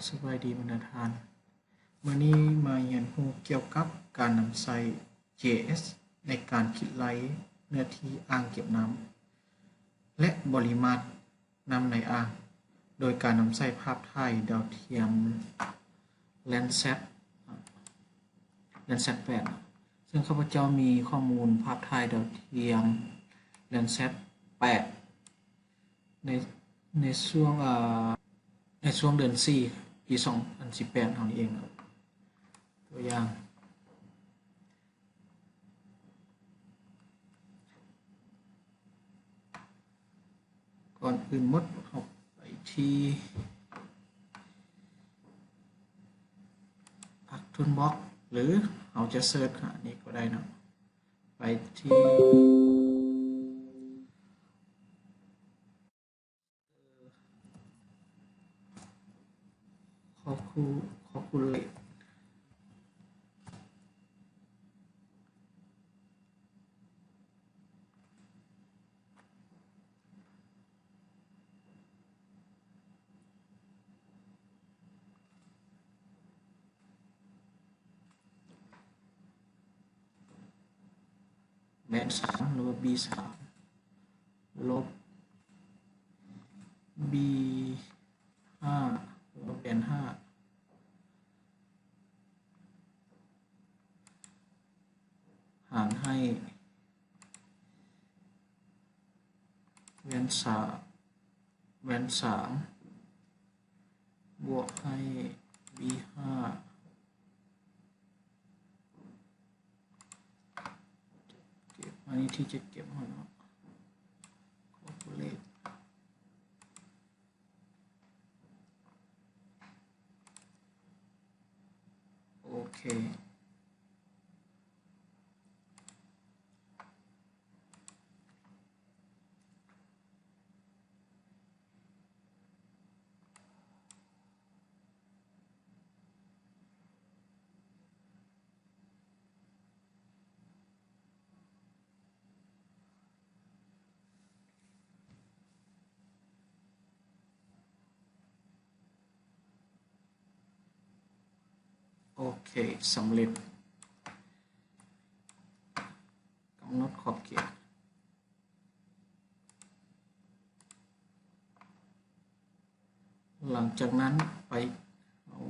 ສະບາຍດີບັນດາທ່ານ, ມື້ນີ້ມາຮຽນຮູ້ກ່ຽວກັບການນຳໃຊ້ GIS ໃນການຄິດໄລ່ເນື້ອທີ່ອ່າງເກັບນ້ຳ ແລະ ບໍລິມາດນ້ຳໃນອ່າງ ໂດຍການນຳໃຊ້ພາບຖ່າຍດາວທຽມ Landsat Landsat ແປດ ເຊິ່ງຂ້າພະເຈົ້າມີຂໍ້ມູນພາບຖ່າຍດາວທຽມ Landsat ແປດ ໃນ ໃນຊ່ວງ ເອີ ໃນຊ່ວງເດືອນສີ່ ປີສອງພັນສິບແປດເຮົານີ້ເອງເນາະ. ຕົວຢ່າງ ກ່ອນອື່ນໝົດເຮົາໄປທີ່ ArcToolbox ຫຼືເຮົາຈະເສີດຫານີ້ກໍໄດ້ເນາະ. ໄປທີ່ Calcu- Calculate ແບນສາມ ຫຼືວ່າ B ສາມ ລົບ B ຫ້າ ຫຼືວ່າ B ຫ້າ ຫານໃຫ້ ແບນສາມ ແບນສາມ ບວກໃຫ້ B ຫ້າ ເກັບ ອັນນີ້ທີ່ຈະເກັບເຮົາເນາະ Calculate ໂອເຄ. ໂອເຄ ສຳເລັດ. ກຳນົດຂອບເຂດ. ຫຼັງຈາກນັ້ນໄປ ເອົາ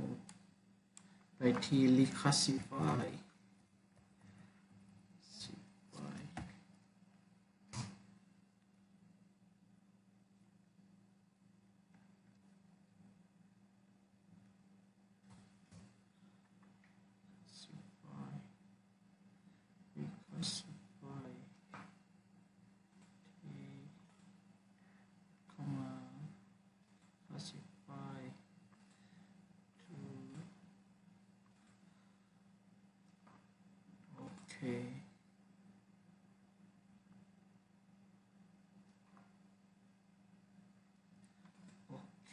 ໄປທີ່ Reclassify Reclassify, reclassify, T, comma, classify to, ໂອເຄ. ໂອເຄ.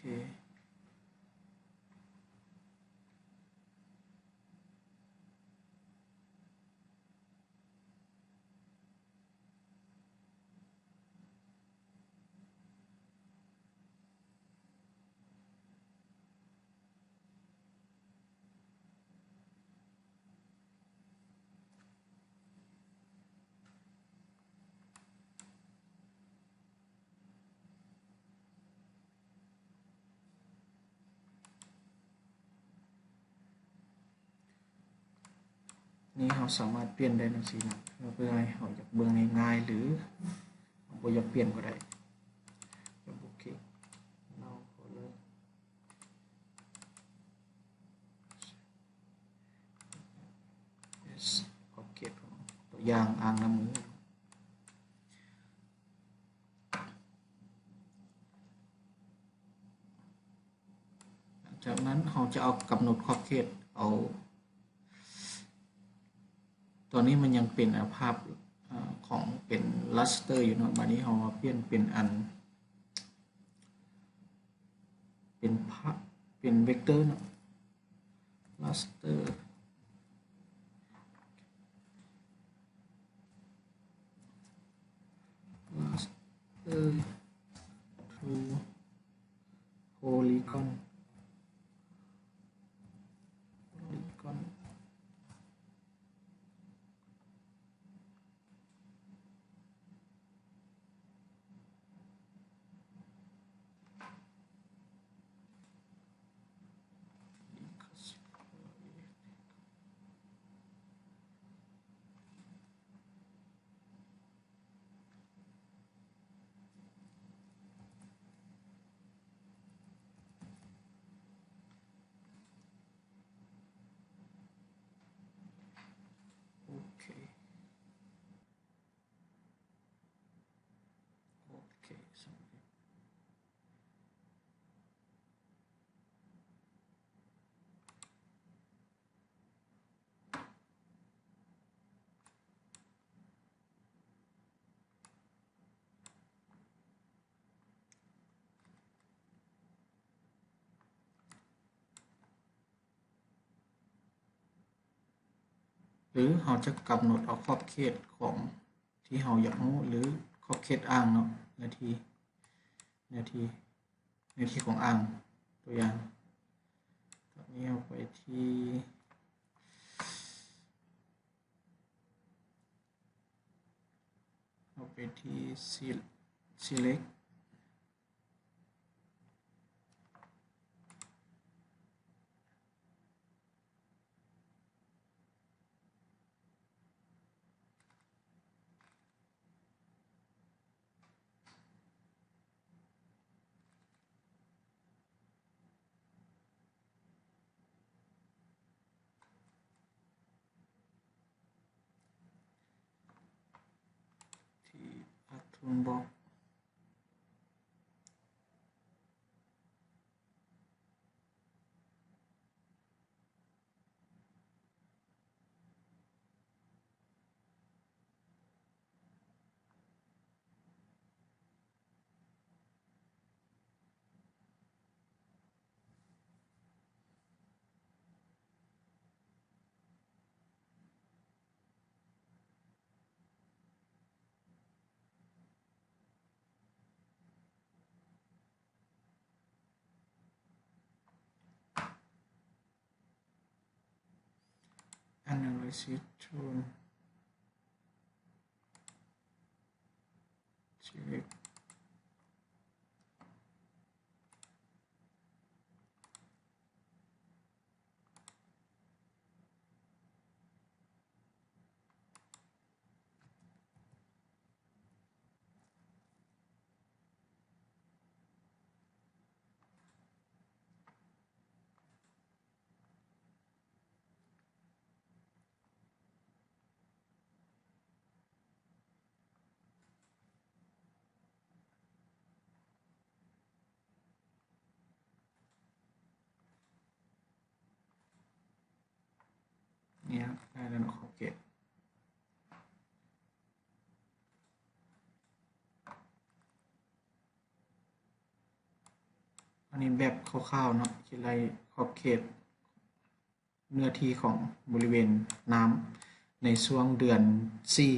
ນີ້ເຮົາສາມາດປ່ຽນໄດ້ຈັ່ງຊີ້ນະ ເພື່ອໃຫ້ເຮົາຢາກເບິ່ງງ່າຍໆ ຫຼືເຮົາບໍ່ຢາກປ່ຽນກໍໄດ້. ໂອເຄ ເຮົາກໍເລີຍ ຂອບເຂດຂອງຕົວຢ່າງອ່າງນ້ຳມື. ຈາກນັ້ນເຮົາຈະເອົາກຳນົດຂອບເຂດ ເອົາ ຕອນນີ້ມັນຍັງເປັນ ອາ ພາບ ອາ ຂອງເປັນ raster ຢູ່ເນາະ. ບາດນີ້ເຮົາມາປ່ຽນເປັນອັນ ເປັນພາບ ເປັນ vector ເນາະ. Raster, raster to polygon. ຫຼືເຮົາຈະກຳນົດເອົາຂອບເຂດຂອງທີ່ເຮົາຢາກຮູ້ ຫຼືຂອບເຂດອ່າງເນາະ ເນື້ອທີ່ ເນື້ອທີ່ ເນື້ອທີ່ຂອງອ່າງ ຕົວຢ່າງ ຕອນນີ້ເຮົາໄປທີ່ ເຮົາໄປທີ່ select ທີ່ Pattern Box Analysis Tool Select ນີ້ ໄດ້ແລ້ວເນາະ ຂອບເຂດ. ອັນນີ້ແບບຄ່າວໆເນາະ ທີ່ໄລ່ຂອບເຂດເນື້ອທີ່ຂອງບໍລິເວນນ້ຳໃນຊ່ວງເດືອນສີ່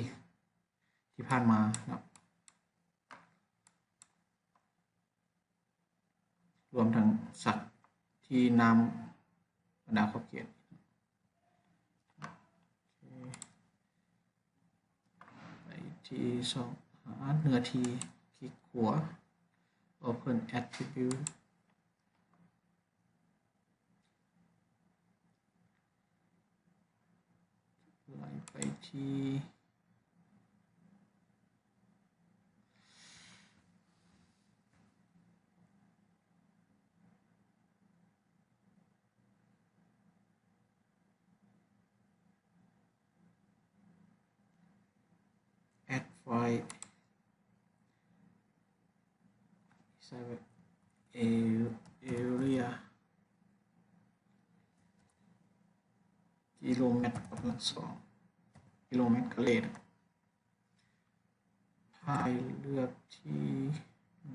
ທີ່ຜ່ານມາເນາະ. ລວມທັງສັດທີ່ນ້ຳບັນດາຂອບເຂດ. ໄປທີ່ຊ່ອງຫາເນື້ອທີ່ ຄລິກຂວາ Open Attribute ໄລ່ໄປທີ່ Add File ໃສ່ໄວ້ Area ກິໂລແມັດກຳລັງສອງ ກິໂລແມັດກາເລ. ໄຟລ໌ເລືອກທີ່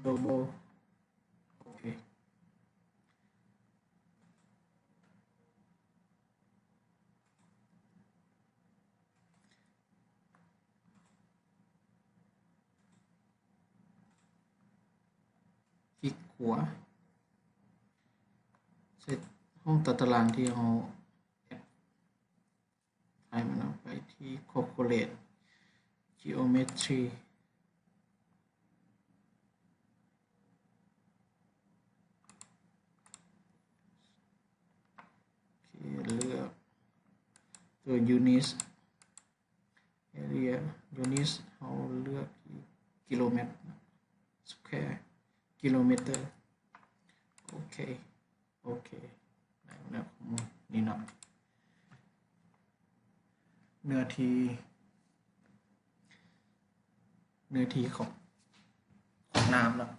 Double ໂອເຄ. ຄລິກຂວາ ໃສ່ຫ້ອງຕາຕະລາງທີ່ເຮົາ ໃຫ້ມັນເອົາໄປທີ່ Calculate Geometry ໂອເຄ ເລືອກຕົວ Units Area Units ເຮົາເລືອກທີ່ກິໂລແມັດ Square ກິໂລແມັດ. ໂອເຄ. ໂອເຄ ໄດ້ແລ້ວ ນີ້ເນາະ ເນື້ອທີ່ ເນື້ອທີ່ຂອງ ຂອງນ້ຳເນາະ.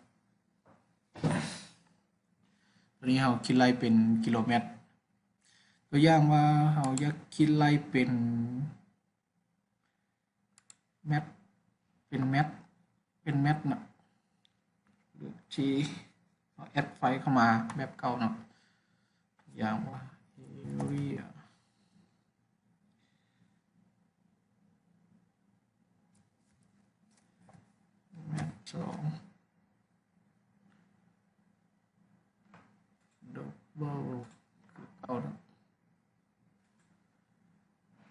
ຕົວນີ້ເຮົາຄິດໄລ່ເປັນກິໂລແມັດ. ຕົວຢ່າງວ່າເຮົາຢາກຄິດໄລ່ເປັນ ແມັດ ເປັນແມັດ ເປັນແມັດເນາະ ຫຼືທີ່ເຮົາ Add File ເຂົ້າມາແບບເກົ່າເນາະ ຢ່າງວ່າ Area ສອງ double click ເອົານະ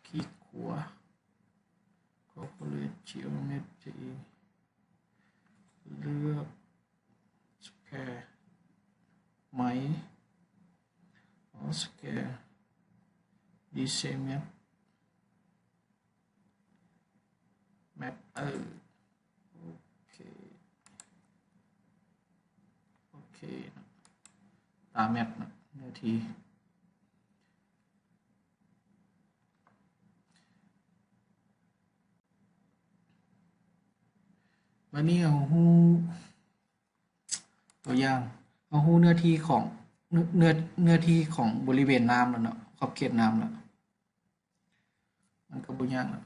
ຄລິກຂວາ calculate geometry ເລືອກ square ໄມ້ ເອົາ square ດີເຊແມັດ map ເອີ ໂອເຄ ໂອເຄ ຕາ map ເນາະ ເນື້ອທີ່ ບາດນີ້ເຮົາຮູ້ ຕົວຢ່າງ ເຮົາຮູ້ເນື້ອທີ່ຂອງ ເນື້ອ ເນື້ອ ເນື້ອທີ່ຂອງບໍລິເວນນ້ຳແລ້ວເນາະ ຂອບເຂດນ້ຳແລ້ວ ມັນກໍບໍ່ຍາກແລ້ວ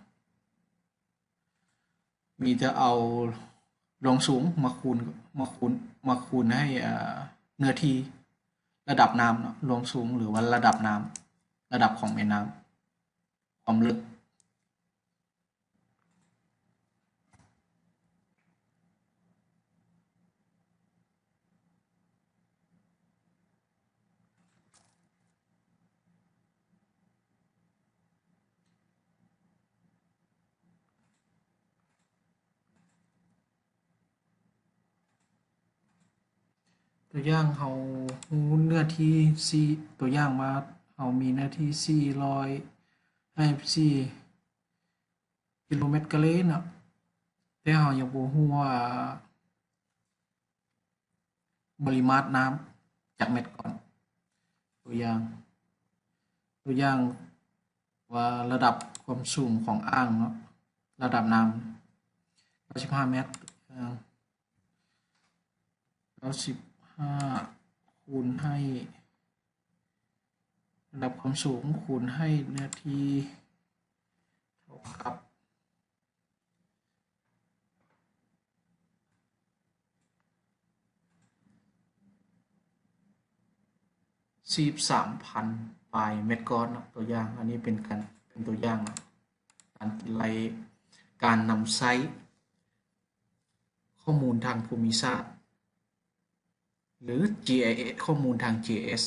ມີແຕ່ເອົາລວງສູງມາຄູນ ມາຄູນ ມາຄູນໃຫ້ ເອີ ເນື້ອທີ່ລະດັບນ້ຳເນາະ ລວງສູງ ຫຼືວ່າລະດັບນ້ຳ ລະດັບຂອງແມ່ນ້ຳ ຄວາມເລິກ. ຕົວຢ່າງ ເຮົາຮູ້ເນື້ອທີ່ສີ່ ຕົວຢ່າງວ່າເຮົາມີເນື້ອທີ່ສີ່ຮ້ອຍຫ້າສິບສີ່ກິໂລແມັດກາເຣເນາະ ແຕ່ເຮົາຍັງບໍ່ຮູ້ວ່າ ບໍລິມາດນ້ຳຈັກແມັດກ້ອນ. ຕົວຢ່າງ ຕົວຢ່າງວ່າລະດັບຄວາມສູງຂອງອ່າງເນາະ ລະດັບນ້ຳເກົ້າສິບຫ້າແມັດ ເກົ້າສິບຫ້າ ຄູນໃຫ້ ລະດັບຄວາມສູງຄູນໃຫ້ເນື້ອທີ່ເທົ່າກັບ ສີ່ສິບສາມພັນປາຍແມັດກ້ອນເນາະ. ຕົວຢ່າງ ອັນນີ້ເປັນການ ເປັນຕົວຢ່າງເນາະ ການໄລ່ ການນຳໃຊ້ຂໍ້ມູນທາງພູມິສາດ ຫຼື ຈີໄອເອັສ ຂໍ້ມູນທາງ ຈີໄອເອັສ